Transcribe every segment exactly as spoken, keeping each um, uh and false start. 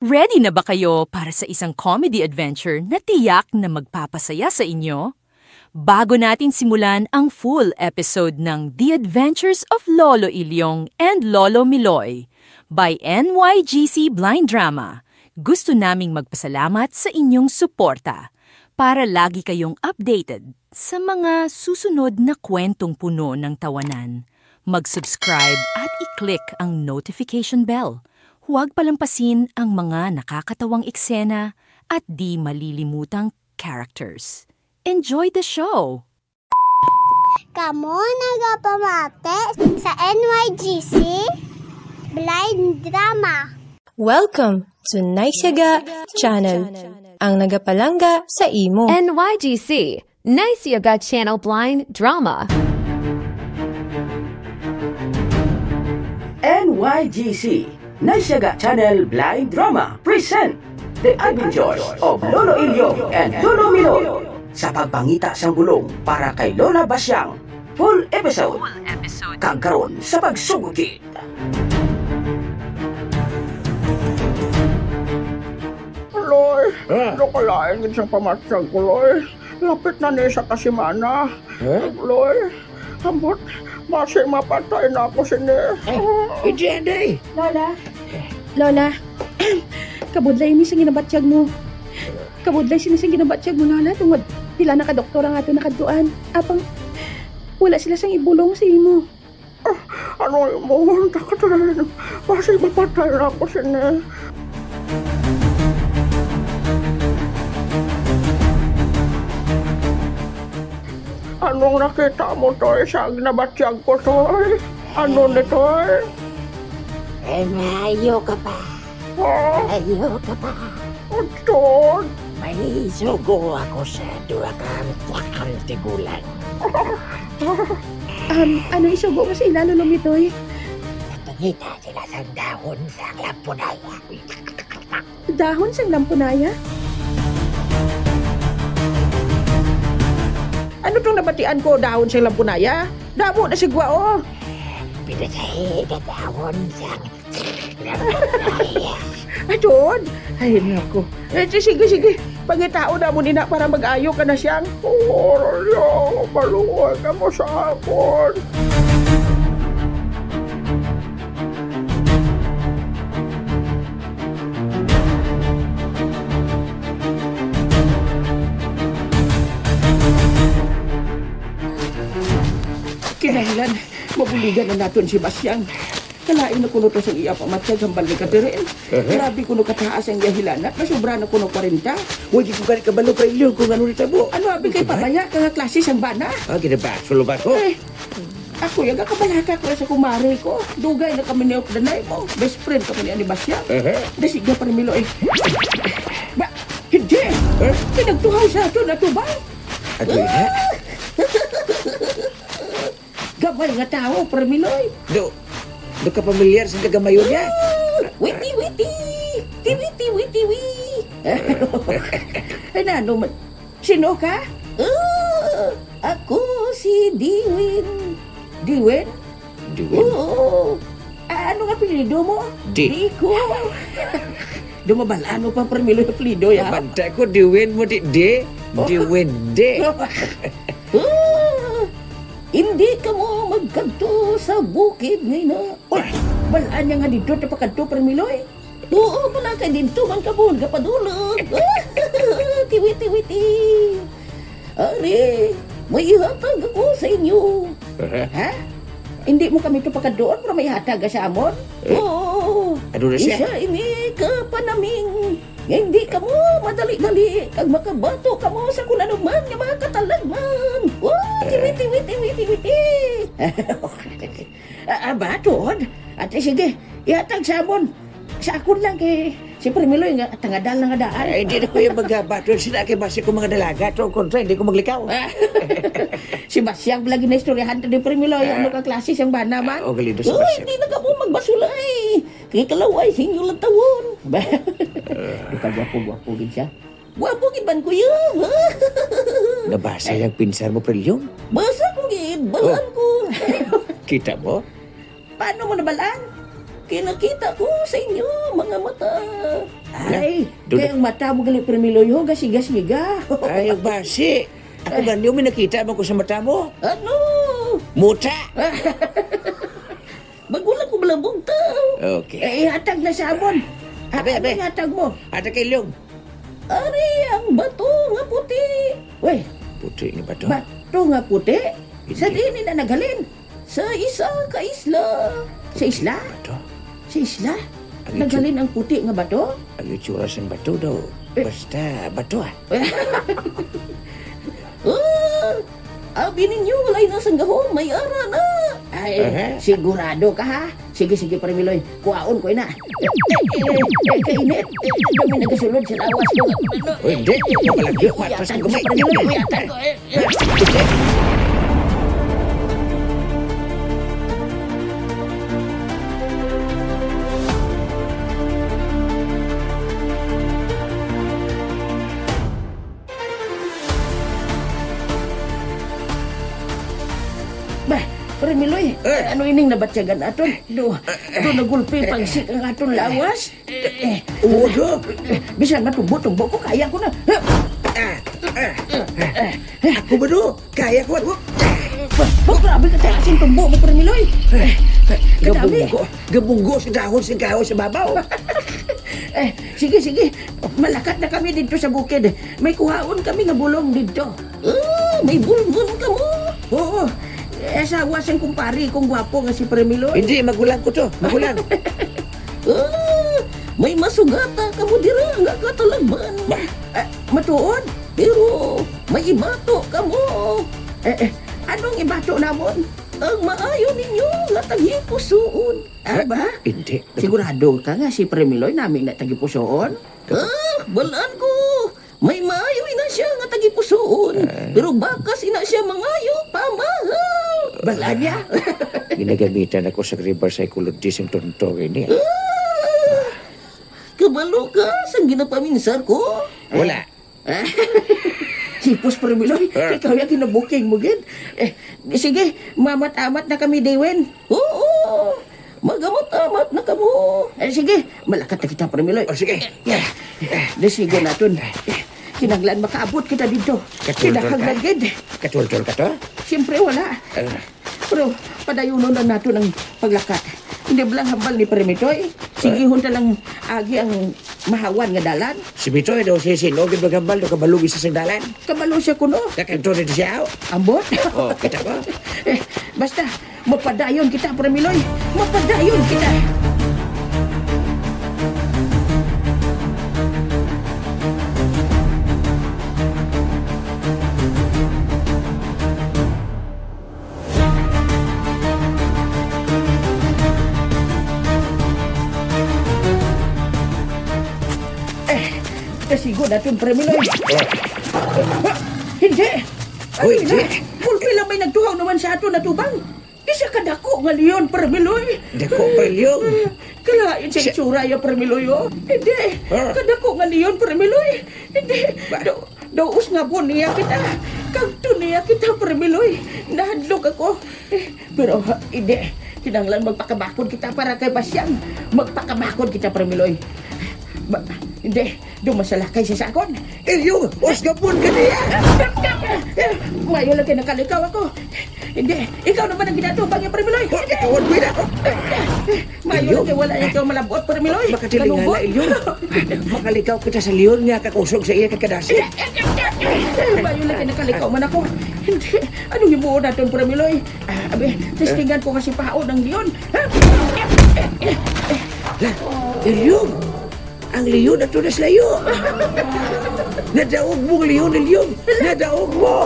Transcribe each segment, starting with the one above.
Ready na ba kayo para sa isang comedy adventure na tiyak na magpapasaya sa inyo? Bago natin simulan ang full episode ng The Adventures of Lolo Ilyong and Lolo Miloy by N Y G C Blind Drama, gusto naming magpasalamat sa inyong suporta. Para lagi kayong updated sa mga susunod na kwentong puno ng tawanan, mag-subscribe at i-click ang notification bell. Huwag palampasin ang mga nakakatawang eksena at di malilimutang characters. Enjoy the show! Kamo nagapamati sa N Y G C Blind Drama. Welcome to Naisyaga Channel, ang nagapalangga sa imo. N Y G C, Naisyaga Channel Blind Drama. N Y G C, Naisyaga Channel Blind Drama present The Adventures of Lolo Ilyong and Lolo Milo, sa pagpangita sang bulong para kay Lola Basyang. Full episode. Full episode. Kag karon sa pagsugod gid. Loy, ah, ano kalain gid sang pamatyag ko, Loy? Lapit na ni sa kasimana. Eh? Loy, ambot, basi mapatay na ako sini. Ay, hindi, hindi. Lola, Lola, kabudlay ni sa ginabatyag mo. Kabudlay sini sa ginabatyag mo, Lola, tungod pila na ka doktor ang ato nakadtuan. Apang wala sila sang ibulong sa imo. Ah, ano imo? Takatulad, basi mapatay na ako sini. Anong nakita mo, Toy, sa ginabatyag ko, Toy? Ano ni, Toy? Eh, maayo ka pa. Oh. Maayo ka pa. Utod. May sugo ako sa duha ka tigulang. Um, ano isugo mo sa ila, Lolo Mitoy? Nagpangita sila sang dahon sang lampunaya. Dahon sang lampunaya? Ano tong nabatian ko, dahon sang lampunaya? Damo na sigwa, oh. Pinatay na dahon sang lampunaya. Aton? Ay, naku. Eh, si-, sige, sige. Pangitaon namon ina para mag-ayo ka na siyang. Oh, Orlyo, maluoy ka mo sa akon. Kinahanglan, mabuligan na naton si Basyang. Kalain na kuno to sang iya pamatyag hambal ni Catherine. Aha. Grabe kuno kataas ang iya hilanat, nasobra na kuno kwarenta. Wa gid ko gani kabalo, Pre Ilyong, kung ano nitabo. Ano abi kay pabaya ka nga klase sang bana? Ah, ginabasol ba ko? Eh, ako, yaga kabalaka ko sa kumare ko. Dugay na kami ni Danay mo. Best friend kami ni Basyang. Aha. Dasig na, Pre Milo, eh. Ba, hindi. Eh? Pinagtuhaw sa ato na tubang. Ato na? Gamay nga tawo, Pre Milo, eh. Do, do ka pamilyar sa gagamayon niya? Ah, witi, witi. Tiwiti, witi, wi. Ay, nano man. Sino ka? Ah, ako si Diwin. Diwin? Diwin? Oo. Ah, ano nga apelyido mo? Di. Di ko. Dumabal-an mo pa, Pre Milo, yung apelyido, ya? Banta ko, Diwin mo, di, di. Oh. Diwin, di. Ah, hindi ka mo magkadto sa bukid nga ina. Oy, bal-an niya nga didto ta pakadto, Pre Milo, eh. Oo, pala kay didto man ka mo nagapadulog. Tiwi, tiwi, ti. Ari, may ihatag ako sa inyo. Aha. Ha? Hindi mo kami to pakadtuon, pero may ihatag ka sa amon? Eh, oo. Ano na siya? Isa ini ka panaming nga hindi kamo madali-dali kag makabato kamo sa kun ano man nga mga katalagman. Oh, tiwi, tiwi, tiwi, tiwi, ti. Ah, ah, batod? Ate, sige, ihatag sa amon. Sa akon lang kay si Pre Miloy nga tangadal na nga daan. Ay, hindi na ko yung magabaton sila kay basi ko mga dalaga. To, kontra, hindi ko maglikaw. Si Basyang lagi na istoryahan to ni Pre Miloy. Ah. Ano ka klase siyang bana man? Ah, oh, galido si Uy, Basyang. Hindi na ka mo magbasulay. Kay kalaway sa inyo lang tawon. Di ka gwapo-gwapo gid siya. Gwapo gid man, kuya. Nabasa yung pinsar mo, Pre Ilyong? Basa ko gid, balaan ko. Kita mo? Paano mo nabalaan? Kay nakita ko sa inyo mga mata. Ay, Dula- kay ang mata mo gali, Permiloy, ho, gasiga-siga. Ay, ang basi. Ako gani, may nakita mo ko sa mata mo. Ano? Muta. Bago lang ko malabog ta. Okay. Eh, ihatag na sa amon. Ah, Abe, abe. Ano ihatag mo? Ada kay Lyong. Ari ang bato nga puti. Uy. Puti nga bato? Bato nga puti? Hindi. Sa diin na naghalin? Sa isa ka isla. Sa isla? Bato? Sa isla? Ang itsura. Naghalin ang puti nga bato? Ang itsura sang bato daw. Eh. Basta bato, ah. Ah, abi ninyo, walay na sang gahom, may ara na. Ay, Aha. Sigurado ka, ha? Sige, sige, Permiloy. Kuhaon ko ina. Eh, eh, eh, kainit. Eh, kami nagasulod sa lawas ko. Uy, hindi. Ikaw palagi, matras ang Ihatag ko gamay. sa Permiloy, ihatag ko, eh. Bah, Permiloy, Eh. ano ining nabatyagan aton? Do, do nagulpi pagsik ang aton lawas? Eh, eh, Oo, do. Eh, bisan matumbo-tumbo ko, kaya ko na. Ah, ah, ah. Ako ba, do? Kaya ko, do? Ba, ba, grabe ka taas ang tumbo mo, Permiloy. Eh, kadami. Gabunggo, gabunggo sa dahon sa kahoy sa babaw. Eh, sige, sige. Malakat na kami dito sa bukid. May kuhaon kami nga bulong dito. Ah, may bulngon kamo? Oo. Eh, asawa sang kumpari kong gwapo nga si Permiloy. Hindi, magulang ko to. Magulang. Ah, may masugata kamo dira nga katalagman. Bah. Ah, matuod? Pero may ibato kamo. Eh, eh, anong ibato namon? Ang maayo ninyo nga tagipusoon. Ah, ba? Hindi. Sigurado ka nga si Permiloy nami na tagipusoon? Ah, balaan ko. May maayo ina siya nga tagipusoon, Ah. pero bakas ina siya mangayo pamahal. Balaan niya. Ginagamitan ako sa reverse psychology sing tonto ini. Ah. Kabalo ka sang ginapaminsar ko? Wala. Sipos, Permiloy. Ah. Ikaw yung kinabuking mo, gid. Eh, sige, mamat-amat na kami, Dewin. Oo. Magamat-amat na kamo. Eh, sige, malakat na kita, Permiloy. Oh, sige. Eh, eh, desigo naton. Eh, kinahanglan makaabot kita dito. Katultol ka? Kinahanglan gid. Katultol ka to? Siyempre, wala. Ah. Pero padayunon lang naton ang paglakat. Hindi ba lang hambal ni Permitoy? Sige, Ah. hunta lang agi ang mahawan nga dalan. Si Bitoy daw siya sin-o gid maghambal daw kabalo gid siya sing dalan. Kabalo siya kuno. Kakanto na siya, oh. Ambot? Oh, kita ko. Eh, basta, mapadayon kita, Permiloy. Mapadayon kita. Eh, kasigo naton, Permiloy. Ah, hindi! Ano Uy, ina? Di. Pulpi lang may nagtuhaw naman sa aton natubang. Isa ka dako nga leon, Permiloy. Dako, Permiloy. Kalain sa Siya itsura ya, Permiloy, oh. Hindi. Ah. Kadako nga leon, Permiloy. Hindi. Ba- Daw, daw usngabon niya kita. Kagto niya kita, Permiloy. Nahadlok ako. Eh, pero, ha, hindi. Kinahanglan magpakabakod kita para kay Basyang. Magpakabakod kita, Permiloy. Ba, hindi. Daw masalakay siya sa akon. Elio, usgapon ka niya! Mayo lang kay nakalikaw ako. Hindi, ikaw naman ang ginatubang niya, Permiloy. Oh, ikaw ang bida. Mayo Elio? lang kay wala niya ikaw malabot, Permiloy. Makatilingala, Elio. Makalikaw kita sa leon nga kakusog sa iya kay kadasi. Mayo lang kay nakalikaw man ako. Hindi, anong himuon naton, Permiloy? Ah, abi, testingan ko nga si Paon ang leon. La, Elio, ang leon ato na sa layo. Nadaog mo ang leon, Elio. Nadaog mo.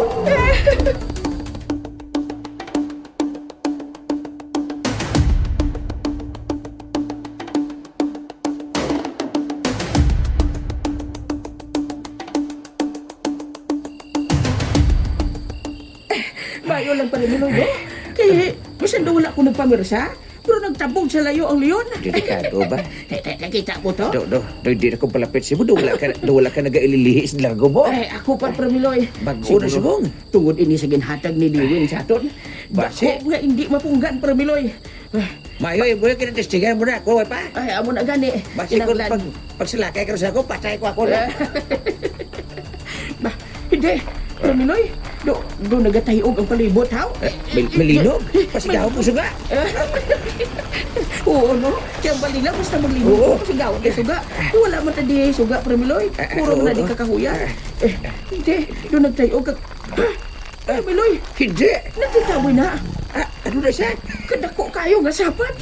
Mayo lang pala, Miloy, no? Kay, bisan daw wala ko nagpamirsa, pero nagtabog sa layo ang leon. Delikado ba? Te-, te-, nakita mo to? Do, do, do, hindi na ko palapit sa imo. Do, wala ka, do, wala ka nagaililihi sa largo mo. Ay, ako pa, Permiloy. Bago na Siguro, subong. Tungod ini sa ginhatag ni Dewin sa aton. Basi. Dako nga hindi mapunggan, Permiloy. Ah, Mayo, eh, boy, kinatestigan mo na ako, way pa? Ay, amo na gani. Basi ko Kinanglan. pag, pagsalakay ka sa ako, patay ko ako na. Ba, hindi. Pero Miloy, do, do nagatayog ang palibot, haw? Eh, mil-, malinog? Pasigaw ko suga. Oo, no? Kaya ang balila, basta maglinog Oo. ko, pasigaw ko suga. Wala man ta di suga, pero Miloy, Ah, ah, puro oo, man na di oo. kakahuyan. Ah. Eh, hindi, do nagtayog ka. Ay, Miloy. Hindi. Nakita mo na. Ah, ano na siya? Kadako kayo nga sapat.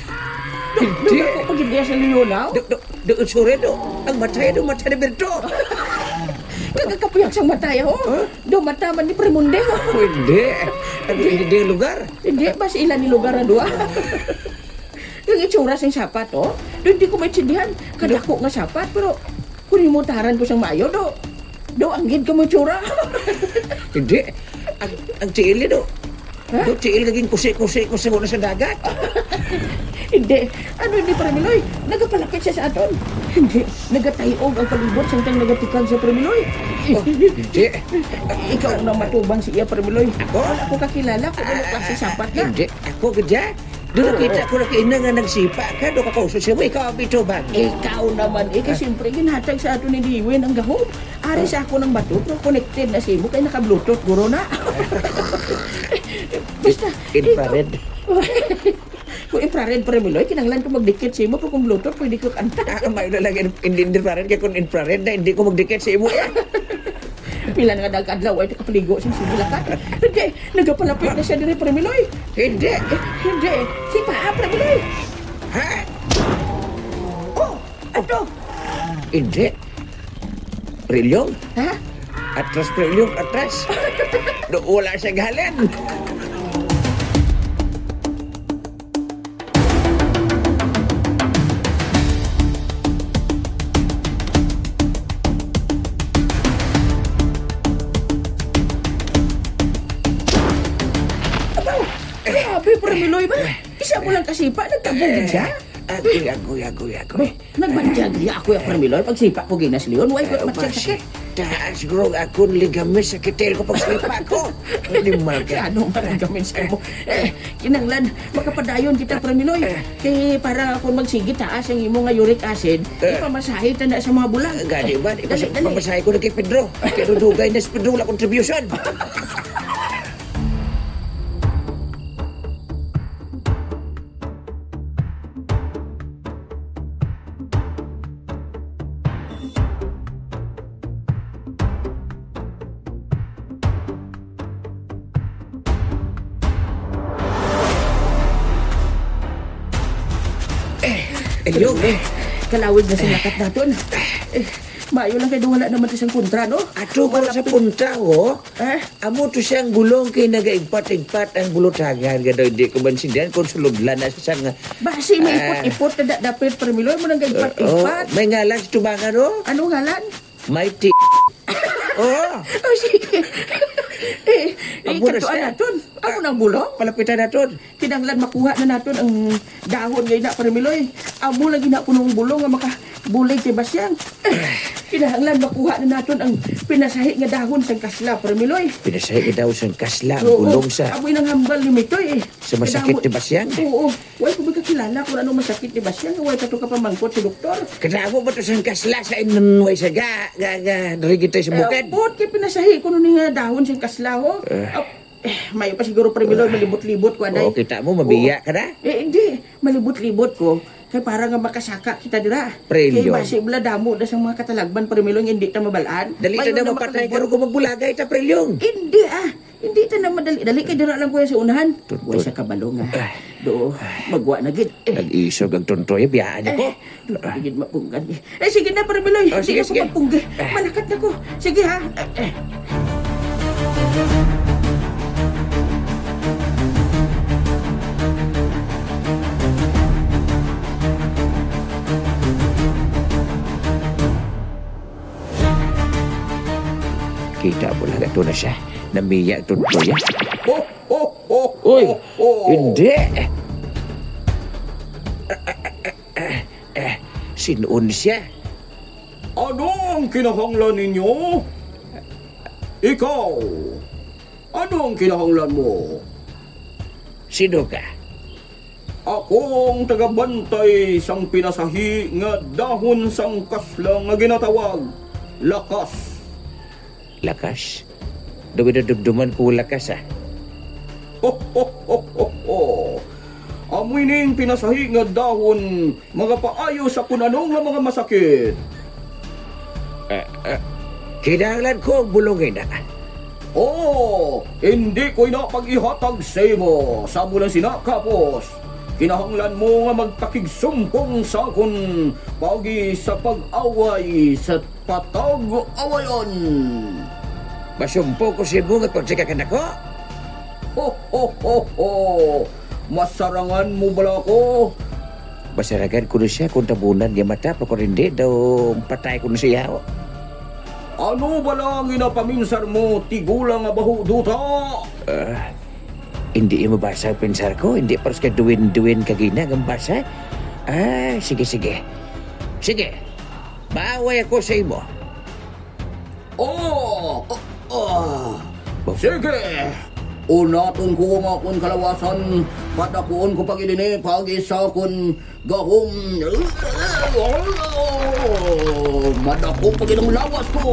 Do, Hindi. do, dako pag hindi sa liyo na. Do, do, do, sorry, do. Ang matay, do, matay na birdo. Kagakapuyak sang matay, ho? Huh? Do, mata man ni Premunde, ho? Oh, hindi. Ano, hindi ang lugar? Hindi, mas ilan ni lugar na duwa? Ang itsura sang sapat, oh. Do, hindi ko maintindihan. Kadako nga sapat, pero kung imo taran ko sang maayo, do. Do, anggid ka mo itsura. Hindi. Ang, ang tiil niya, do. Ha? Do, tiil kaging kusi-kusi ko sa una sa dagat. Hindi. Ano hindi, Parmiloy? Nagapalapit siya sa aton. Hindi. Nagatayog ang palibot samtang nagatikang siya, Parmiloy. Oh, hindi. Ikaw na matubang siya, Parmiloy. Ako? Wala ko kakilala kung ano Ah, klase sapat na. Hindi. Ako, gud, ah. Doon Oo. nakita ko na kaina nga nagsipa ka, doon ka kauso siya mo, ikaw ang pitubang. Ikaw naman, eh, kay Ah. siyempre, ginhatag sa ato ni Liwin ang gahom. Ari sa ako ng bato, pero connected na sa imo, kay naka-Bluetooth, guro na. Basta, In-, infrared. ikaw. Kung infrared, Parmiloy, kinahanglan ko magdikit sa imo, pero kung Bluetooth, pwede ko kanta. Ah, may na lang in-, in-, infrared, kaya kung infrared na, hindi ko magdikit sa imo, eh. Pila nga nag-adlaw ay nakapaligo sing sibilakat. Hindi, nagapalapit na siya diri, Parmiloy. Hindi. Eh, hindi. Si Paa, Parmiloy. Ha? Oh, ato. Hindi. Prilyong? Ha? Atras, Prilyong, atras. Do, wala siya gahalin. Abaw! Grabe, Parmiloy ba? Isa mo lang kasipa, nagtabog gid siya. Agoy, agoy, agoy, agoy. Nagbandyag niya ako yung Parmiloy, pagsipa ko ginas Leon, why ko Eh, matsakit? Taas, bro, akong ligaments sa kitil ko pagsipa ko. Animal ka. Ano man ang gamin sa imo? Eh, kinanglan, makapadayon kita, Parmiloy. Eh. Kay para kung magsige taas ang imo nga uric acid, Eh. ipamasahe ta na sa mga bulang. Gani ba? Dali, Ipas-, dali. Pamasahe ko na kay Pedro. Kay Dudugay na si Pedro, wala contribution. Eh, Elio. Eh, kalawig na sa lakat naton. Eh, maayo lang kay wala naman ta siyang kontra, no? Ato ko sa Malapit. punta, oh. Eh? Amo to siyang bulong kay nagaigpat-igpat ang bulutagan nga daw hindi ko maintindihan kung sulodlan na siya nga Basi may Ah. ipot-ipot na da-, dapit, Parmiloy, mo nang gaigpat-igpat. Oh, may ngalan si Tubangan, oh. Ano ngalan? Mighty. Oh. Oh, sige. Eh, eh, Amo na kantuan siya. naton. Amo Ah, nang bulong. palapitan naton. Kinanglan makuha na naton ang dahon nga ina, Parmiloy. Amo lang gina punong bulong nga makabulig kay Basyang. Kinahanglan makuha na naton ang pinasahi nga dahon sang kasla, Parmiloy. Pinasahi nga dahon sang kasla, ang Oo, bulong sa amo nang hambal ni Mitoy, eh. Sa masakit Kadamo-, ni Basyang? Oo. Wala ko magkakilala kung ano masakit ni Basyang. Wala ka to kapamangkot sa doktor. Kadamo ba to sang kasla sa inunway sa ga, ga, ga, dari kita sa Eh, bukid? Buot kay pinasahi ko nun nga dahon sang kasla, ho. Eh. Ah, eh, mayo pa siguro, Parmiloy, malibot-libot ko, anay. Oo, kita mo, mabiya Oo. ka na. Eh, hindi. Malibot-libot ko. Kay para nga makasaka kita dira. Prelyo. Kay basi bala damo na sang mga katalagman, Parmiloy, nga hindi ta mabalaan. Dali Mayo ta na na mapatay, makalibot. karon ko magbulagay ta, Prelyo. Hindi, ah. Hindi ta na madali. Dali kay dira lang, kuya, sa unahan. Tuntun. Wa siya kabalo nga. Ay. Do, magwa na gid. Eh. Nag-isog ang tuntoy, biyaan niya ko. Eh, tuntun gid mapunggan, eh. Eh, sige na, Parmiloy. Oh, Hindi sige, ka sige. magpunggi. Eh. Malakat na ko. Sige, ha? Eh, eh. Kita mo lang, ato na siya. Namiya to, Toya. Oh, oh, oh, Uy, oh, oh. hindi. Eh, eh, eh, eh, sinuon siya. Ano ang kinahanglan ninyo? Ikaw, ano ang kinahanglan mo? Sino ka? Ako ang tagabantay sang pinasahi nga dahon sang kasla nga ginatawag lakas. Lakas? Daw ginadumduman ko lakas, ah. Ho, ho, ho, ho, ho. Amo ining pinasahi nga dahon magapaayo sa kun ano nga mga masakit. Ah, ah, kinahanglan ko ang bulong ina. Oo, hindi ko ina pag-ihatag sa imo. Sa amo lang sina, kapos, kinahanglan mo nga magpakigsumpong sa akon paagi sa pag-away sa patag-awayan. Masumpo ko sa imo nga pagsiga ka nako? Ho, ho, ho, ho! Masarangan mo bala ako? Masarangan ko na siya kung tabunan niya mata, pero kung hindi, daw patay ko na siya. Ano bala ang ginapaminsar mo, tigulang nga bahuduta? Ah, hindi niyo mabasa ang pinsar ko. Hindi pares ka duwin-duwin kagina ang basa. Ah, sige, sige. Sige, maaway ako sa imo. Oh, oh, oh. Sige. Unaton ko ang akon kalawasan. Padakuon ko pa gid ini paagi sa akon gahom. Madako pa gid ang lawas ko.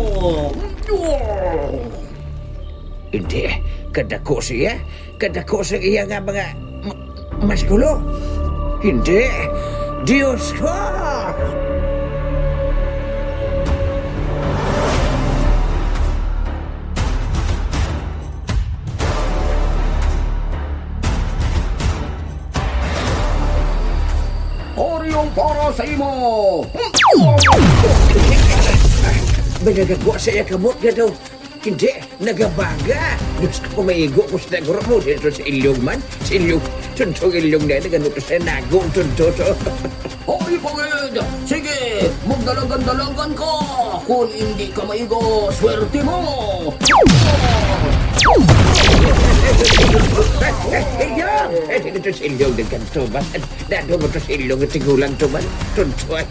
Hindi. Kadako siya. Kadako sa iya nga mga ma-, maskulo. Hindi. Dios ko! Ori ang para sa imo! May nagagwa sa iya kamot nga daw. Hindi, nagabaga. Diyos ko, maigo ko sa naguro mo. Dito sa ilyong man. Sa ilyong, tuntong ilyong na, nagano to sa nago, tunto to. Hoy, pagid! Sige, magdalagan-dalagan ka. Kung hindi ka maigo, swerte mo. Ilyong! Eh, dito sa ilyong, nagkanto man. Dado mo to sa ilyong, tigulang to man. Tunto ay.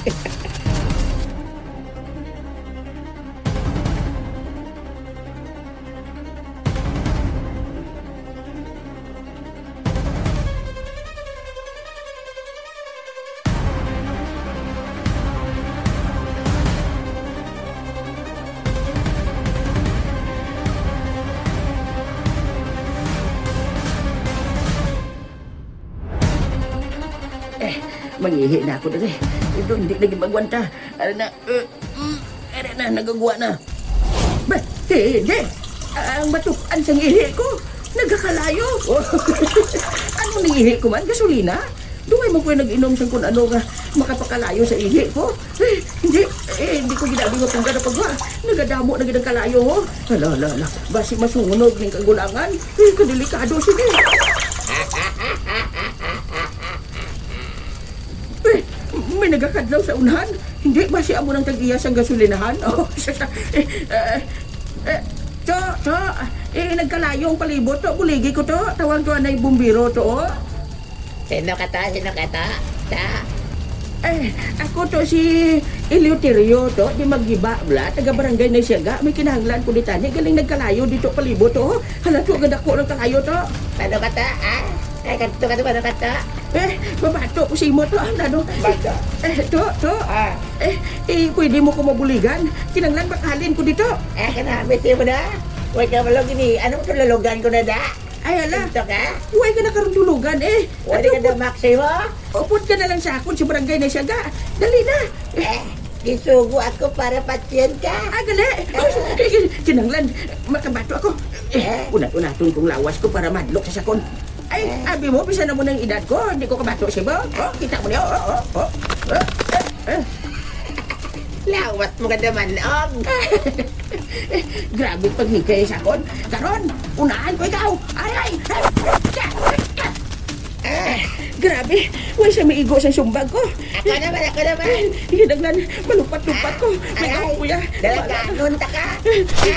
Eh, mangihi na ako diri. Ito, hindi na gid magwanta. Ano na? Eh, mm, ere na, nagagwa na. Ba, hindi. Ang batok-an sang ihi ko, nagakalayo. Ano ni ihi ko man? Gasolina? Dugay man ko'y nag-inom sang kun ano nga makapakalayo sa ihi ko. Eh, hindi. Eh, hindi ko ginabi nga pungga na pagwa. Nagadamo na gid ang kalayo, ho. Hala, hala, hala. Basi masunog ning kagulangan. Eh, kadelikado sini. Eh, may nagakadlaw sa unahan. Hindi ba si amo nang tag-iya sang gasolinahan? Oh, eh, eh, eh, to, to, eh, nagkalayo ang palibot, to. Buligi ko, to. Tawag to anay bumbiro, to, oh. Sino ka, to? Sino ka, to? To? Eh, ako to si Eleuterio, to. Di Magiba, bla. Taga Barangay Naisiaga. May kinahanglan ko di tani. Galing nagkalayo dito palibot, to. Hala, to, gadako ng kalayo, to. Ano ka, to? Ah? Ay, kadto ka, to, ano ka, to? Eh, mabato ko sa imo to, ah, nano? Bato? Eh, to, to. Ah. Eh, eh, pwede mo ko mabuligan? Kinanglan, bakalin ko dito. Eh, kanami sa imo na. Huwag ka malog ini. Ano mo to, lulugan ko na da? Ay, ala. Ito ka? Huwag ka na karon tulugan, eh. Huwag ka na maksimo. Upod ka na lang sa akon sa barangay na siya ga. Dali na. Eh, gisugo ako para patyon ka. Ah, gali. Kinanglan, makabato ako. Eh, unat-unaton kong lawas ko para madlok sa sakon. Ay, abi mo, bisan na mo ng edad ko, hindi ko kabato, sibo. Oh, kita mo niya, oh, oh, oh, oh. Eh, eh. Lawas mo ka naman, Og. Eh, grabe pagnikay sa akon. Karon, unahan ko ikaw. Aray! Eh, grabe, way sa maigo sa sumbag ko. Ako naman, ako naman. Eh, hinagnan, malumpat-lumpat ko. May Aray! Kuya. Dalaganon ta ka. Eh, eh.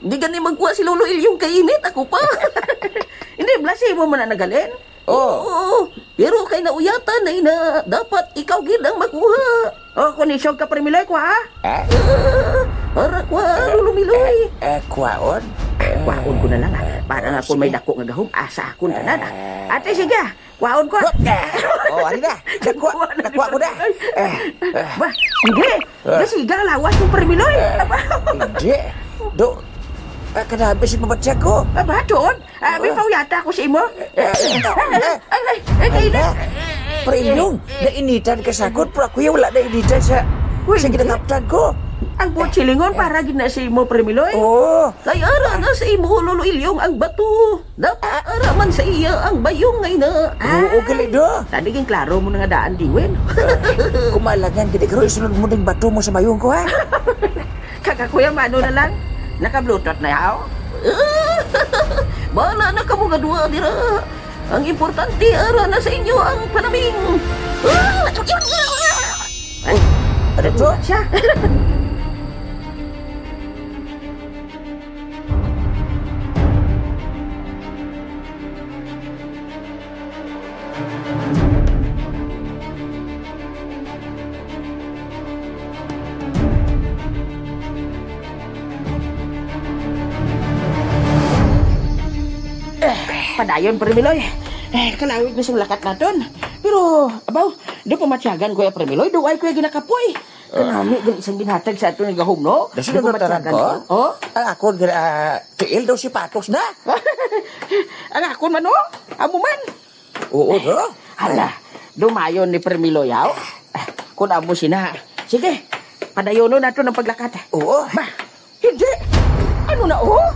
Di gani magkuha si Lolo Ilyong kay init, ako pa. Hindi, bala sa imo man na nagalin. Oh. Oo, pero kay nauyatan na ina, dapat ikaw gid ang makuha. Oh, kung isog ka, Premiloy, kuha. Ah? Ah, ara, kuha, Lolo Miloy. Eh, eh, kwaon? Ah, kwaon ko na lang, ah. Para nga kung may dako nga gahom, asa akon tanan, ah. Ate, sige, ah. Kwaon ko, ah. Hop! Eh, oh, ari na. Nakuha, nakuha ko na. Eh, eh. Ba, hindi. Ah. Nasiga ang lawas mo, Premiloy. Eh, hindi. Do, ah, kanabi si mabatyag ko. Ah, ba, Ton? Ah, may pauyata ko sa imo. Eh, eh, eh, eh, eh, eh, eh, eh, eh, eh, Premiloy, nainitan ka sa akon, pero ako yung wala nainitan sa, sa ginakaptan ko. Ang buot silingon, para gid na sa imo, Premiloy. Oo. Kay ara na sa imo, Lolo Ilyong, ang bato. Dapat ara man sa iya ang bayong nga ina. Oo, gali do. Tani ging klaro mo na nga daan, Diwin. Kumalangan gid, pero isunod mo ding bato mo sa bayong ko, ha? Kaka Kuya Mano na lang. Naka-Bluetooth na yaw. Bahala na kamo nga duha dira. Ang importante, ara na sa inyo ang panaming. Uy, ano to? Siya. Eh, padayon, Premiloy. Eh, kalawig na sing lakat naton. Pero, abaw, do pamatyagan ko ya, Premiloy. Duway ko ya ginakapoy. Kanami gali sang ginhatag sa aton nga gahom, no? Dasi na taran ko? Oh? Ang akon, ah, tiil daw sipatos na. Ang akon man, oh? Amo man. Oo, no? Hala, dumayon ni Permiloy, yaw. Kun amo sina. Sige, padayonon naton ang paglakat. Oo. Ba, hindi. Ano na, oh?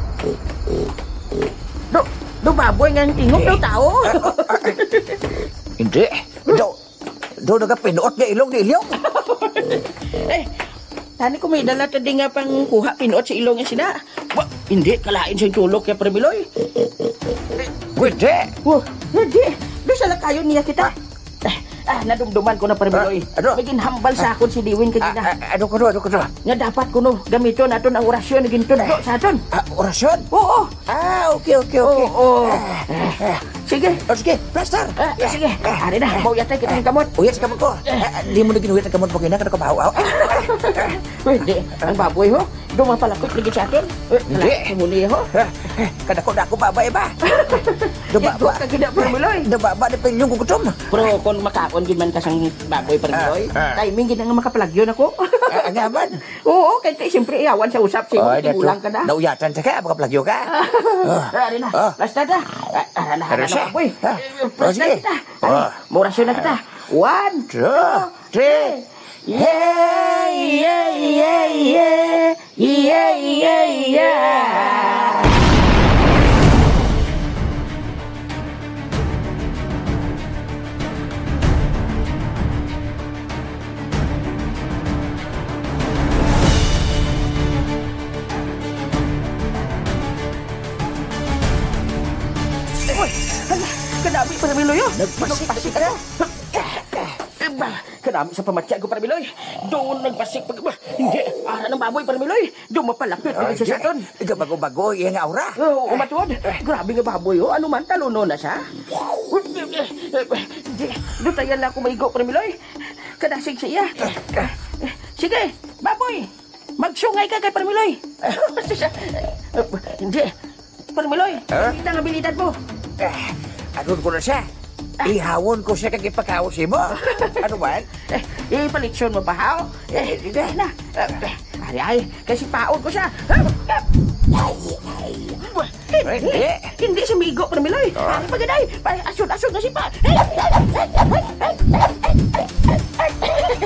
Do, do baboy nga ang tingog, do tao. Hindi. Do, do nagapinuot nga ilong ni Ilyong. Eh, tani ko may dala ta di nga pang kuha pinuot sa ilong nga sina. Wa, hindi, kalain sa tulok kay Permiloy. Pwede. Oh, hindi. Do sa lakayon niya kita. Eh, ah, nadumduman ko na, Permiloy. Ah, ano? May ginhambal sa akon si Diwin kay Ah, gina. ah, ano ko, ano ko, ano? Nga dapat kuno gamiton naton ang orasyon nga gintudlo Ah, sa aton. Ah, orasyon? Oo. Ah, okay, okay, okay. Oo, oo. Ah, ah, ah. Sige. Oh, sige, plaster. Ah, sige. Ah, Ari na, ah, mauyatay kita ng kamot. Uyat sa kamot ko. Ah, ah, di mo na ginuwit ang kamot mo, kaya na ka nakabahaw. Ah, ah, ah. Uy, di, ang baboy, ho? Dumapalapit lagi sa aton. Uy, Hindi. Wala, muli, ho? Ah, ah, kadako-dako, babae ba? Dumaba. Igo ka gina, Permiloy. Dumaba ni Pilyong gugutom. Pero kung makaon gid man ka sang baboy, Permiloy, Ah, ah. Timing gid nga makapalagyo na ko. Ah, nga man. Oo, kay, kay siyempre, iyawan sa usap, si Ay, Tigulang ka na. Nauyatan sa ka, makaplagyo ka. Ah. Ah, ari na. Ah. Basta ta. Ah, ah, na, Pero na, siya. Boy. Ah. Eh, Oh, basta sige. Kita. Ah. Ari, morasyon na kita. One, Two, two, three. Yay, yay, yay, yay. Yay, yay, yay. Uy! Hala! Kadami pa namin luyo! Nagpasik na Nagpasik kita. Ako! Eh, ba, kanami sa pamatya ko, Parmiloy. Doon nagpasik pag, ba, hindi. Ara ng baboy, Parmiloy. Doon mapalapit Ah, na siya sa hindi. Aton. Ikaw bago-bago, iya nga aura. Oh, umatod. Eh. Grabe nga baboy, oh. Ano man, taluno na siya. Hindi. Dutayan na ako maigo, Parmiloy. Kadasig siya. Sige, baboy. Magsungay ka kay Parmiloy. Hindi. Parmiloy, Ha? Kita nga bilidad mo. Eh, anon ko na siya. Ah. Ihawon ko siya kag ipakaon sa imo. Ano man? Eh, ipaliksyon mo pa, haw? Eh, Eh, sige. Hindi na. Eh, eh, ari, ay, kasi paon ko siya. Ay, ay. Hindi. Hindi. Hindi siya migo, Parmiloy. Ah. Ari, pagaday. Pa, asod-asod na siya pa.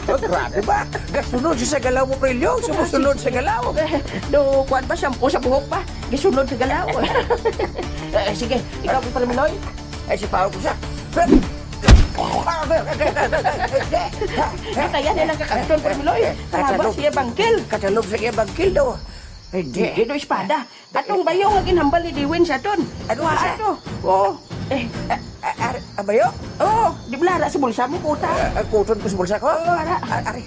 Oh, grabe ba? Gasunod siya sa galaw mo, Prilyo. Sumusunod sa galaw. Eh, do, kuwan ba, shampoo sa buhok pa? Gisunod sa galaw. Eh, sige, ikaw, Parmiloy. Ay, si Pao ko siya. Kaya nilang kakakton, Parmiloy. Karabas Katalog. Siya bangkil. Katalog sa iya bangkil daw. Hindi. Hindi do espada. Atong bayo nga ginhambal ni Diwin sa aton. Ano Wa siya? Ato. Oo. Eh, A-, a-, ar-, abayo? Oo, di ba lara sa bulsa mo, puta? Ah, ang kuton ko sa bulsa ko? Oo, ara. A-, ari.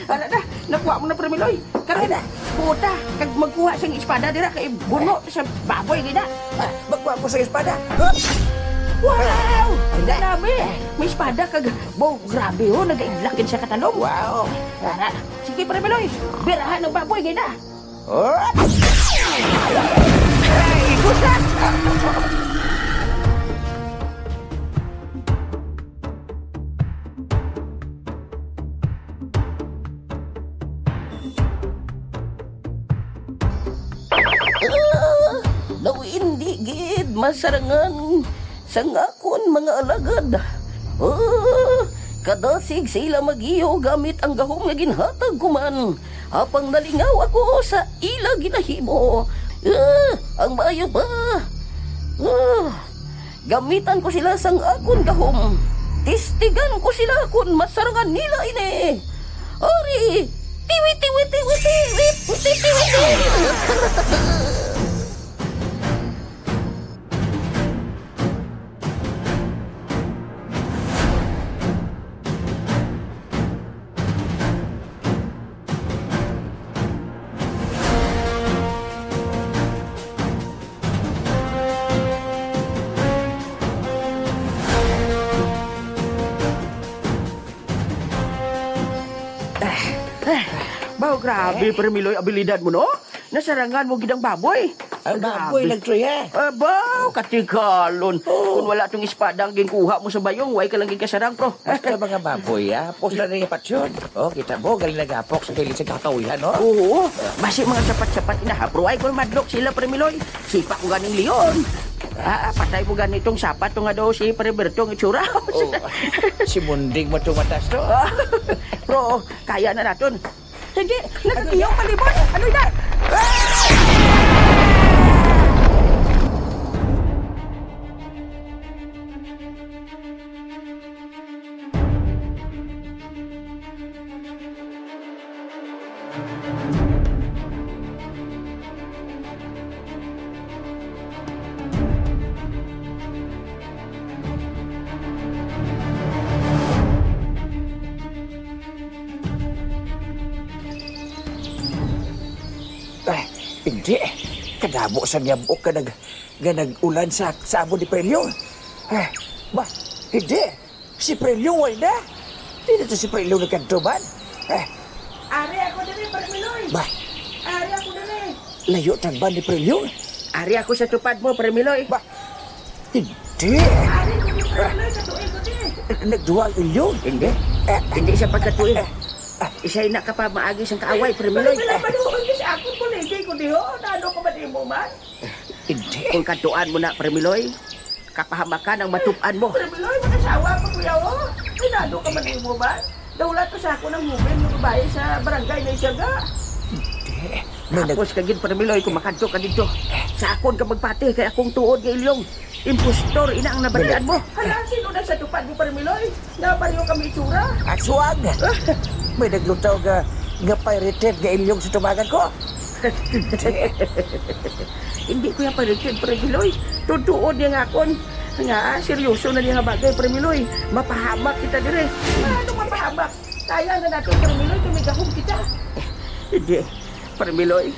Ara na, nakuha mo na, Parmiloy. Karon, Ara. Puta, kag magkuha sang espada dira kay buno sa baboy gina. Ah, magkuha ko sa espada. Huh? Wow! Hindi. Grabe! May espada kag, bo, grabe, oh, nagaidlak gid siya katalom. Wow! Tara, sige, Pre Miloy, birahan ang baboy gina. Oh! Ay, gusak! Ah, daw indi gid masarangan sang akon mga alagad. Ah, kadasig sa ila magiyo gamit ang gahom nga ginhatag ko man, apang nalingaw ako sa ila ginahimo. Ah, ang maayo pa. Ah, gamitan ko sila sang akon gahom. Tistigan ko sila kon masarangan nila ini. Ari! Tiwi, tiwi, tiwi, tiwi, tiwi, tiwi, tiwi. Baw, grabe, Pre Miloy, abilidad mo, no? Nasarangan mo gid ang baboy. Ang baboy Grabe. lang to, eh. Ah, baw, katigalon. Oo. Kung wala tong espada ang ginkuha mo sa bayong, way ka lang gid kasarang, pro. Basta mga baboy, ah. Pos na rin yung patsyon. Oh, kita mo, galing nagapok sa kilid sa kakawihan, no? Oo. Basi mga sapat-sapat inaha, pro. Ay, kung madlok sila, Pre Miloy. Sipa ko ganing leon. Ah, patay mo ganitong sapat to nga daw si Pre Berto ang itsura. Oh, si Munding mo tumatas to. Ah, pro, kaya na naton. Hindi, nagatiyaw palibot. Ano yan? Ay, hindi. Kadamo sang yabok nga nag-, nga nag-ulan sa, sa amo ni Prelyo. Ay, ba, hindi. Si Prelyo way na. Di na to si Prelyo nagkanto man. Eh. Ari ako diri, Pre Miloy. Ba? Ari ako diri. Layo tagban ni Prelyo. Ari ako sa tupad mo, Pre Miloy. Ba? Hindi. Ari ko ni Pre Miloy, katuig ko di. Nagduwa ang ilyo. Hindi. Eh. Hindi siya pagkatuig. Eh. Isa'y nakapamaagi sang kaaway, Pre Miloy. Pre Miloy, maluoy ka sa akon, buligi ko diho. Nano ka man imo man? Hindi. Kung kadtuan mo na, Pre Miloy, kapahamakan ang matup-an mo. Pre Miloy, makasawa pa, kuya, oh. Pinado ka man imo man. Daw wala to sa akon ang humin nga babae sa barangay na Isyaga. Hindi. May nag- Tapos ka gid, Pre Miloy, kung makadto ka dito, sa akon ka magpati kay akong tuod nga ilyong. Impostor, ina ang nabatian mo. Hala, sino na sa tupad mo, Pre Miloy? Nga pareho kami itsura. Aswang! May naglutaw nga, nga pirated nga ilyong sa tubangan ko. Hindi ko yan pirated, Pre Miloy. Tutuod niya nga akon. Nga, ah, seryoso na niya nga bagay, Pre Miloy. Mapahamak kita dire. Ano mapahamak? Kaya na natin, Pre Miloy, kung may gahom kita. Hindi, Pre Miloy.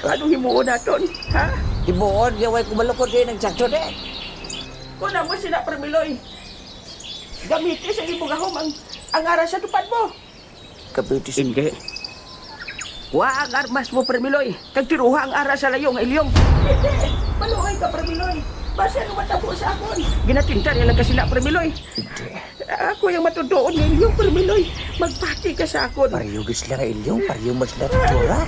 Anong himuon naton, ha? Himuon, nga way kumalukod kayo ng tiyan, eh. Kung amo sila, Pre Miloy. Gamiti sa imo gahom ang, ang ara sa tupad mo. Kabiti sa Hindi. Kuha ang armas mo, Pre Miloy, kag tiruha ang ara sa layo nga ilyong. Hindi. Maluoy ka, Pre Miloy. Basi ano matabo sa akon? Ginatinda niya lang kasi na, Pre Miloy. Hindi. Ako yung matutuon nga ilyong, Pre Miloy. Magpati ka sa akon. Pareho gid sila nga ilyong, pareho man sila itsura.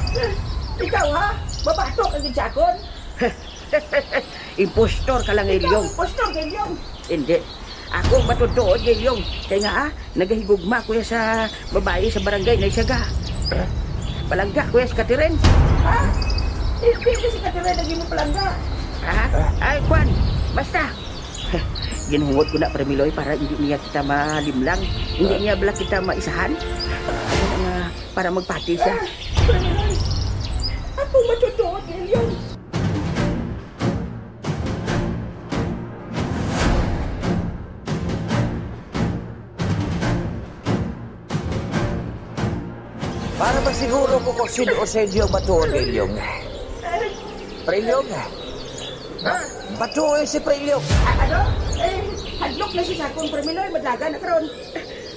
Ikaw, ha? Mabato ka gid sa akon? Impostor ka lang, Ikaw, Ilyong. Impostor ka, Ilyong. Hindi. Ako ang matutuod nga Ilyong. Kay nga, ah, nagahigugma ko ya sa babae sa barangay na Isyaga. Palangga ko ya si Catherine. Ha? Hindi ka si Catherine lagi mo palangga. Ha? Ay, kwan. Basta. Ginhungod ko na, Pre Miloy, para hindi niya kita malimlang. Hindi niya bala kita maisahan. Ah, para magpati siya. Ah, Pre Miloy. Ako matutuod nga Ilyong. Para masiguro ko kung sino sa inyo ang matuod nga ilyong. Pre Ilyong. Ha? Matuod si Pre Ilyong. Ah, ano? Eh, hadlok na si Sakon, Pre Miloy, madalagan na karon.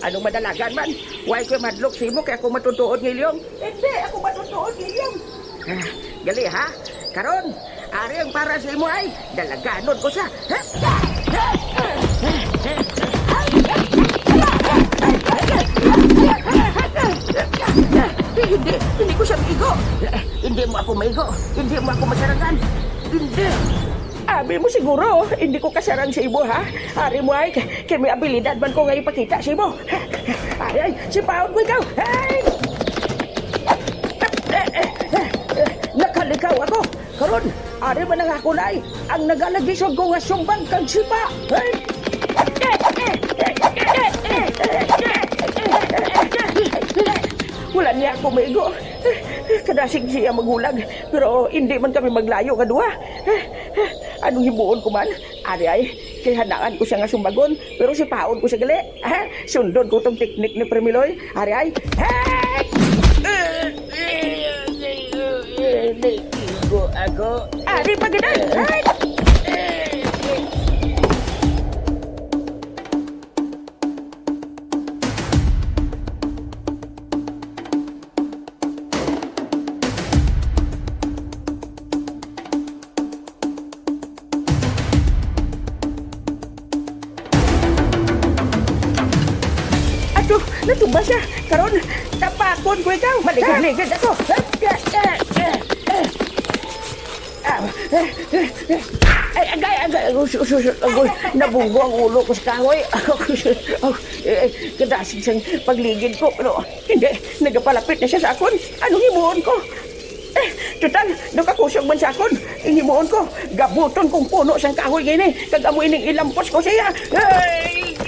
Anong madalagan man? Why ko madlok sa imo kay ako matutuod nga ilyong? Hindi, ako matutuod nga ilyong. Ah, gali ha? Karon, ari ang para sa imo ay dalaganon ko siya. Hindi, hindi ko siya maigo. Hindi mo ako maigo. Hindi mo ako masarangan. Hindi. Abi mo siguro, hindi ko kasarang sa imo, ha? Ari mo ay, kay may abilidad man ko nga ipakita sa imo. Ay, ay, sipaon ko ikaw. Ay! Nakalikaw ako. Karon, ari man ang ako na ay, ang nagalagisod ko nga sumbag kag sipa. Ay! Wala niya ako maigo. Kadasig siya maghulag, pero hindi man kami maglayo nga duha. Anong himuon ko man? Ari ay, kay hanangan ko siya nga sumbagon, pero sipaon ko siya gali. Ha? Sundon ko tong teknik ni Premiloy. Ari ay, hey! Naigo ako. Ari pa gid ay! Hey! Ato, natuba siya. Karon, tapakon ko ikaw. Maligid-ligid ako. Ah, eh, eh, eh. Ay, agay, agay. Agoy, sus, sus, sus, agoy. Nabunggo ang ulo ko sa kahoy. Agoy, sus, oh, eh, eh, kadasig sang pagligid ko. Pero, hindi. Nagapalapit na siya sa akon. Anong himuon ko? Eh, tutal, nakakusog man sa akon. Ang himuon ko, gabuton kong puno sang kahoy gini. Kag amo ining ilampos ko siya. Ay!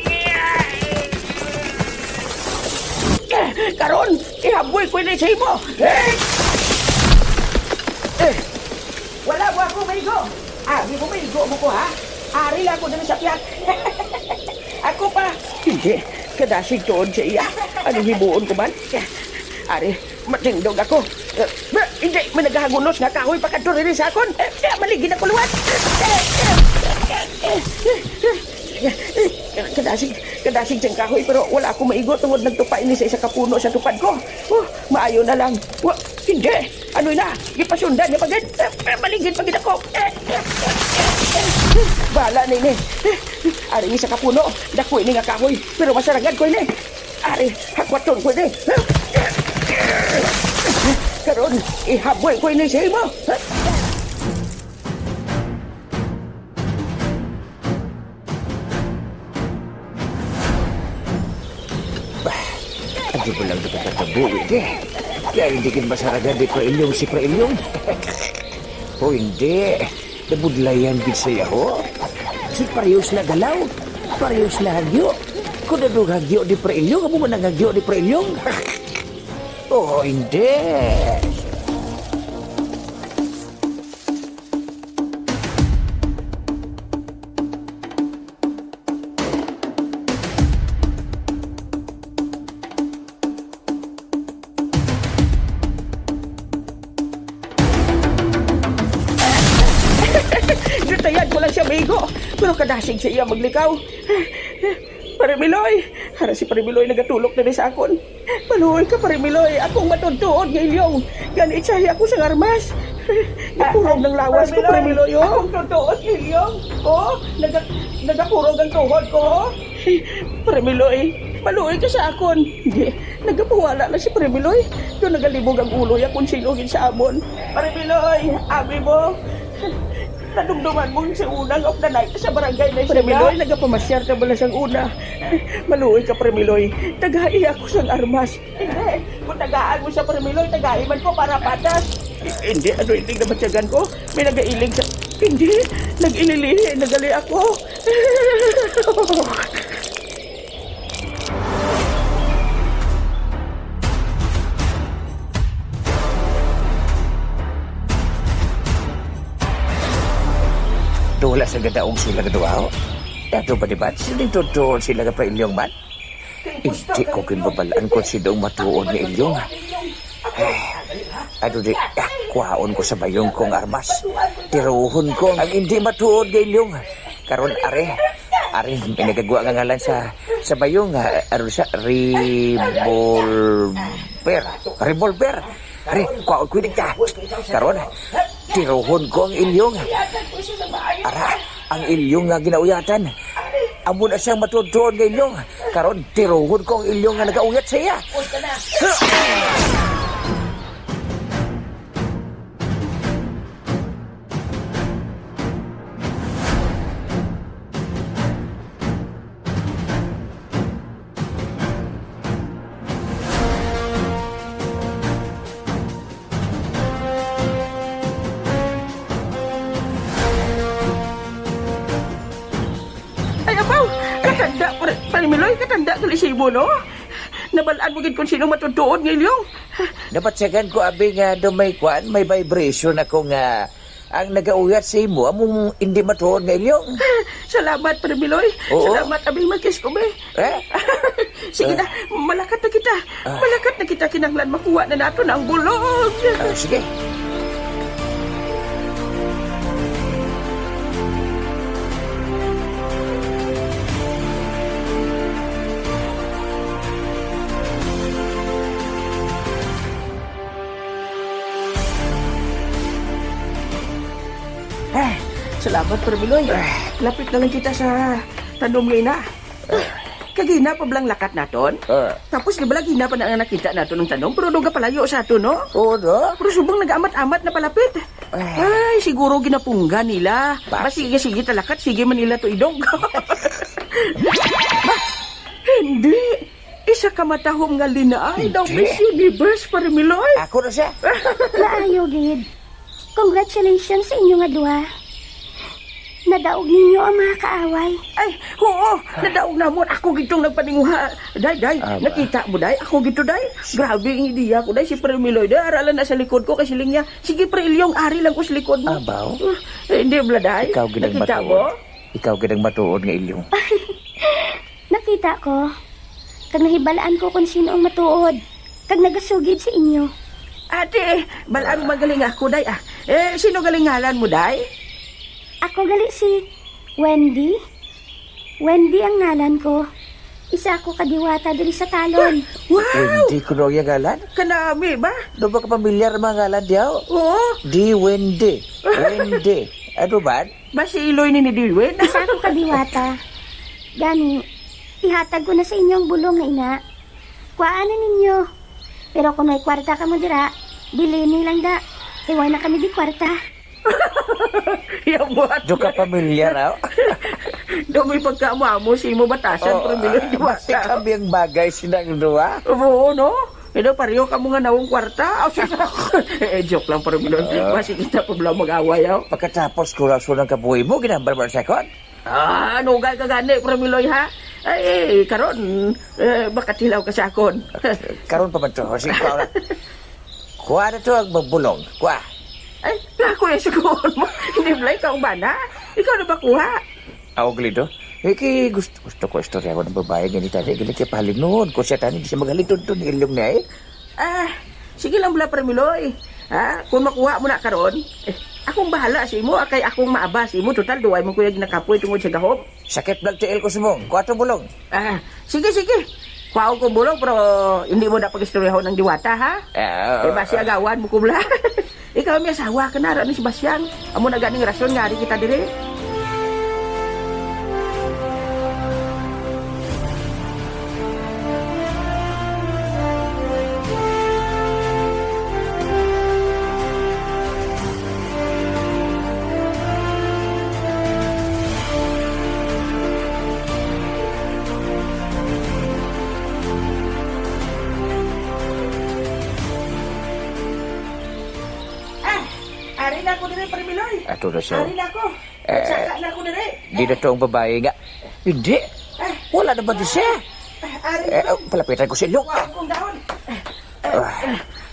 Eh, karon, ihaboy ko ini sa imo. Eh! Eh! Wala mo ako maigo. Abi mo maigo mo ko, ha? Ari ako diri sa piyak. Ako pa. Hindi. Kadasig tuod sa iya. Anong himuon ko man? Ari, matindog ako. Eh, ba, hindi, may nagahagunos nga kahoy pakadto diri sa akon. Eh, eh, maligid ako liwat. Eh, eh, eh, eh, eh, eh, eh, kadasig, kadasig siyang kahoy, pero wala ako maigo tungod nagtupa ini sa isa ka puno sa tupad ko. Oh, maayo na lang. Wa, hindi. Ano na? Gipasundan niya pa gid. Eh, eh, maligid pa gid ako. Eh, eh, eh, eh, eh. Bala na ini. Eh, ari sa kapuno. Dako ini nga kahoy. Pero masarangan ko ini. Ari, hakwaton ko ini. Karon, ihaboy ko ini sa imo. Bah, ano ba lang nakakatabuhi, di? Kaya hindi gid masaragan di Pre Ilyong si Pre Ilyong. O hindi, nabudlayan gid siya, ho. Si parehas na galaw, parehas na hagyo. Kung ano hagyo di Pre Ilyong, amo man ang hagyo di Pre Ilyong. O hindi. Gitayan ko lang siya, migo. Pero kadasig sa iya maglikaw. Pare Miloy! Ara si Pare Miloy nagatulok diri sa akon. Maluoy ka, Pare Miloy. Akong matuod-tuod nga ilyong. Gani, itsahi ako sang armas. Nakurog ang lawas ko, Pare Miloy, oh. Akong tuod-tuod nga ilyong. Oh, naga-, nagakurog ang tuhod ko, oh. Pare Miloy, maluoy ka sa akon. Hindi, nagapawala lang si Pare Miloy. Daw nagalibog ang ulo niya kung sino gid sa amon. Pare Miloy, abi mo. Nadumduman mo si Unang of the Night sa barangay na Pre siya. Miloy, nagapamasyar ka bala sang una. Maluoy ka, Pre Miloy. Tagai ako sang armas. Hindi. Kung tagaan mo siya, Pre Miloy, tagai man ko para patas. Hindi, ano, hindi na matyagan ko. May nagailing sa... Hindi. Nag-ililihi. Nagali ako. Tula sa gadaog sila nga duha, oh. Dato ba, di ba? Sila tutuo sila nga pailyong man? Hindi ko kinbabalaan kung sino ang matuod nga ilyong. Ano di, ah, kuhaon ko sa bayong kong armas. Tiruhon ko ang indi matuod nga ilyong. Karon, are, are, may nagagwa nga ngalan sa, sa bayong, ah, ano siya, revolver. Revolver. Are, kuhaon ko ini ka. Karon, tiruhon ko ang ilyong. Ara, ang ilyong nga ginauyatan. Amo na siyang matuod-tuod nga ilyong. Karon, tiruhon ko ang ilyong nga nagauyat sa iya. Ay, abaw! Katanda, Pare, Pare Miloy, katanda gali sa imo, no? Nabal-an mo gid kung sino matutuod nga ilyong. Dapat sagan ko, abi, nga do may kwan, may vibration ako nga ang nagauyat sa imo, among hindi matuod nga ilyong. Salamat, Pare Miloy. Oo. Salamat, abi, makis ko, be. Eh? Sige na, malakat na kita. Ah. Malakat na kita, kinahanglan makuha na nato na ang bulog. Ah, sige. Ah, salamat, Pare Miloy. Ah. Lapit na lang kita sa tanom nga ina. Kagina pa blang lakat naton? Ah. Tapos, di ba, lagi na pa na ang nakita naton ang tanom? Pero doon ka palayo sa aton, no? Oo, no? Pero subong nag-amat-amat na palapit. Ah. Ay, siguro ginapungga nila. Ba, sige, sige, talakat, sige man nila to idog. Ba, hindi. Isa ka matahom nga linaay daw, Hindi. Miss Universe, Pare Miloy. Ako na siya. Maayo gid. Congratulations sa inyo nga duha. Nadaog ninyo ang mga kaaway. Ay, oo, nadaog namon. Ako gid tong nagpaninguha. Day, day, Aba. Nakita mo, day? Ako gid to, day. Grabe ang ideya ko, day. Si Pare Miloy, day, aralan na sa likod ko kay siling niya, "Sige, Pre Ilyong, ari lang ko sa likod mo." Abaw. Uh, eh, hindi, bla, day. Ikaw gid ang Nakita matuod. mo? Ikaw gid ang matuod nga Ilyong. Nakita ko, kag nahibalaan ko kon sino ang matuod, kag nagasugid sa inyo. Ate, bal-an man gali nga ako, day, ah. Eh, sino gali ngalan mo, day? Ako gali si Wendy. Wendy ang ngalan ko. Isa ako ka diwata diri sa Talon. Wow! Wendy kuno ang iyang ngalan? Kanami ba? Daw ba ka pamilyar ang mga ngalan diyaw? Oo. Di Wendy. Wendy. Ano ba? Basi iloy ni ni Diwen. Isa ako ka diwata. Gani, ihatag ko na sa inyo ang bulong nga ina. Kuhaan na ninyo. Pero kung may kwarta kamo dira, bilini lang da. Kay wala na kami di kwarta. Yamot. Do ka pamilyar, ah? Do may pagkaamo-amo sa imo batasan, Oh, pero milyon ah, diwata. Basi kami ang bagay sinang duha. Oo, no? Pero pareho ka mo nga nawong kwarta. Oh, sus. Eh, joke lang, pero milyon. Ah. Basi kita pa bala mag-away, oh. Pagkatapos ko rason ang kabuhi mo, ginambal mo sa akon? Ah, nugay ka gani, Pre Miloy, ha? Ay, karon, eh, makatilaw ka sa akon. Karon pa man to, sige, kuha na. Kuha na to ang bulong, kuha. Ay, nga ako yung sugoon mo. Hindi, Blay, ikaw ang bana. Ikaw na ba kuha? Ako, Glido. Eh, kay gusto, gusto ko istorya ko ng babae, ganito, ganito, kay pahalingnon ko siya, tani, di siya magaling, tuntun, ilyong na, eh. Ah, sige lang bala, Pre Miloy. Ha? Kung makuha mo na karon, eh, akong bahala sa imo, ah, kay akong maaba sa imo. Total, duway mo kuya ginakapoy tungod sa gahom. Sakit blag tiil ko, Simong. Kuha to bulong. Ah, sige, sige. Kuha ko bulong, pero hindi mo na pag-istoryahon ang diwata, ha? Ah, Eh, basi ah. agawan mo ko bala. Ikaw, may asawa ka na, Rani Sebastian. Amo na ganing rason nga ari kita diri. Ah, ari na ako diri, Pre Miloy. Ato na siya. Ari na ako. Eh, Nagsaka na ako diri. Di na to ang babae nga. Hindi. Ah. Wala na ba di siya? Ah, ari Eh, na. oh, palapitan ko si Luke. Wow, kung dahon. Ah.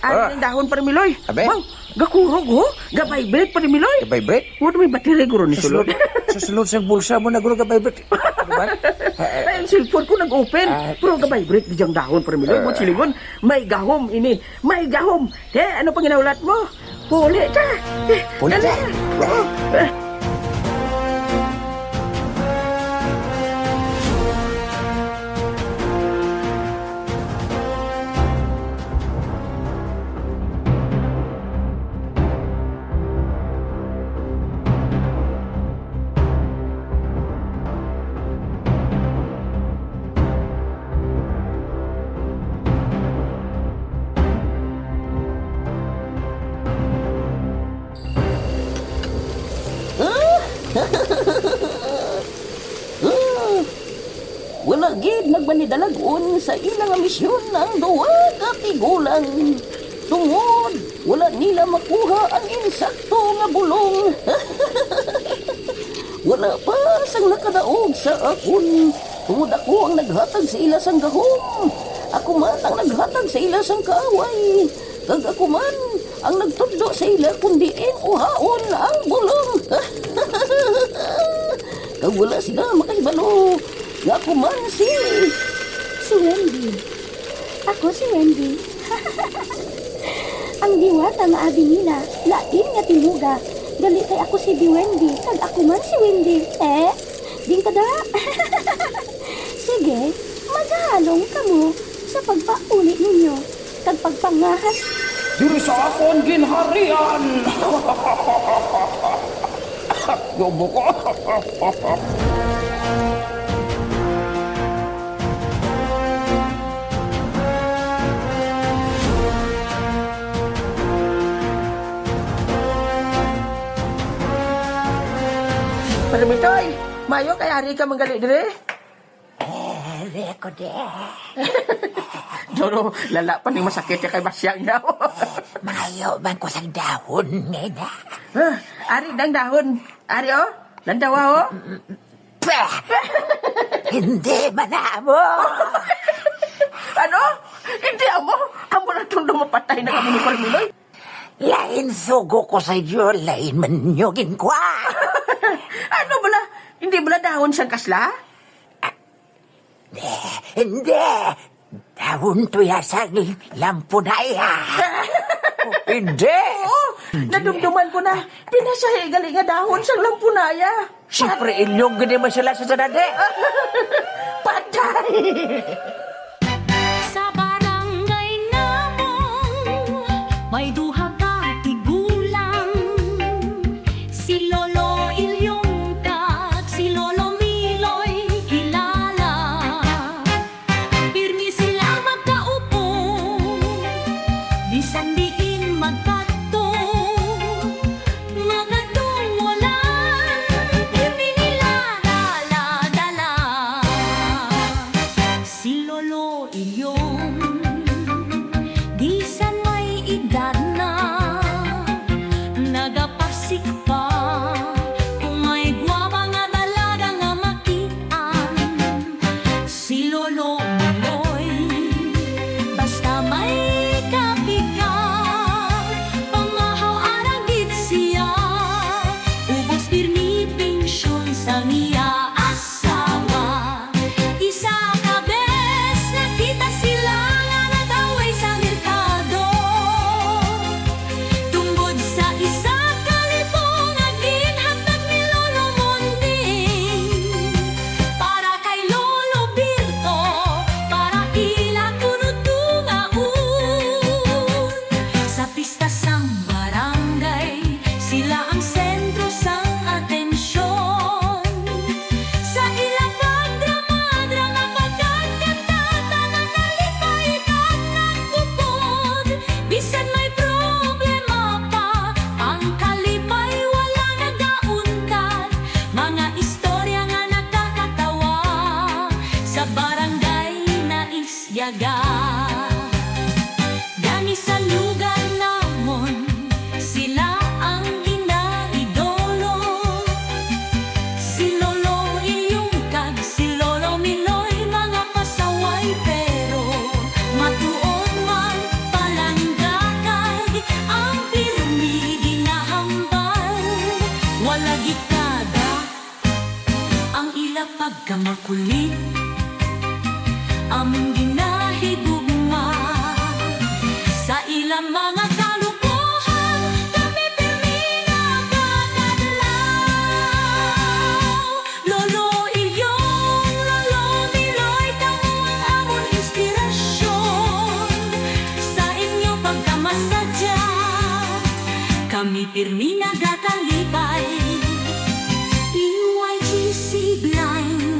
Ari Ah. ng dahon, Pre Miloy. Abe? Wow, gakurog, ho? Ga-vibrate, Pre Miloy. Ga-vibrate? Wala may battery, guro, ni Sa sulod. sulod, sa sulod sa bulsa mo na, guro, ga-vibrate. Ay, ang cellphone ko nag-open. Ah. Pero ga-vibrate gid ang dahon, Parmiloy. Ah. Buot silingon, may gahom ini. May gahom. Eh, ano pang ginahulat mo? Puli ka. Eh, Puli dali ka. Na. Oo. Eh. Wala gid nagmanidalag-on sa ila nga misyon ang duha ka tigulang, tungod wala nila makuha ang insakto nga bulong. Wala pa sang nakadaog sa akon, tungod ako ang naghatag sa ila sang gahom. Ako man ang naghatag sa ila sang kaaway, kag ako man ang nagtudlo sa ila kon diin uhaon ang bulong. Kag wala sila makahibalo nga ako man si Si Wendy. Ako si Wendy. Ang diwata nga abi nila, lain nga timuga. Gali kay ako si Di Wendy, kag ako man si Wendy. Eh? Ding kada? Sige, maghalong kamo sa pagpauli ninyo kag pagpangahas. Diri sa akon ginharian. Lobo ko. Parmiloy, maayo kay ari ka man gali diri. Eh, di ko di. Duro, lala pa ning masakit ya kay basyang daw. Mangayo man ko sang dahon nga ina. Ah, ari dang dahon. Ari, oh. Landawa, oh. Pah! Hindi man amo. Ano? Hindi amo? Amo na itong lumapatay na kami ni Parmiloy. Lain sugo ko sa iyo, lain man niyo ginkwa. Ano bala? Hindi bala dahon sang kasla? Eh, hindi. Dahon to ya sang lampunaya. Hindi. Oo, nadumduman ko na. Pinasahi gali nga dahon sang lampunaya. Siyempre, inyong gini man sila sa sanade. Patay! Sa barangay namong may duha ka tigulang, si Lolo Ilyong kag si Lolo Miloy kilala. Pirmi sila magkaupo, bisan diin magkadto, magkadto wala, pirmi nila dala-dala. Si Lolo Ilyong, bisan may edad na, nagapasik pa kung may gwapa nga dalaga nga makitaan. Si Lolo Manoy, basta may kape ka, pamahaw ara gid siya. Ubos pirmi pensyon sang iya asawa. Isa ka bes nakita sila nga nag-away sa merkado. Sa makulit among ginahigugma, sa ilang mga kalukuhan, kami pirmi nakakadlaw. Lolo Ilyong, Lolo Miloy, kamo ang amon inspirasyon. Sa inyo pagkamasadya, kami pirmi nagakalipay. P Y G C Blind.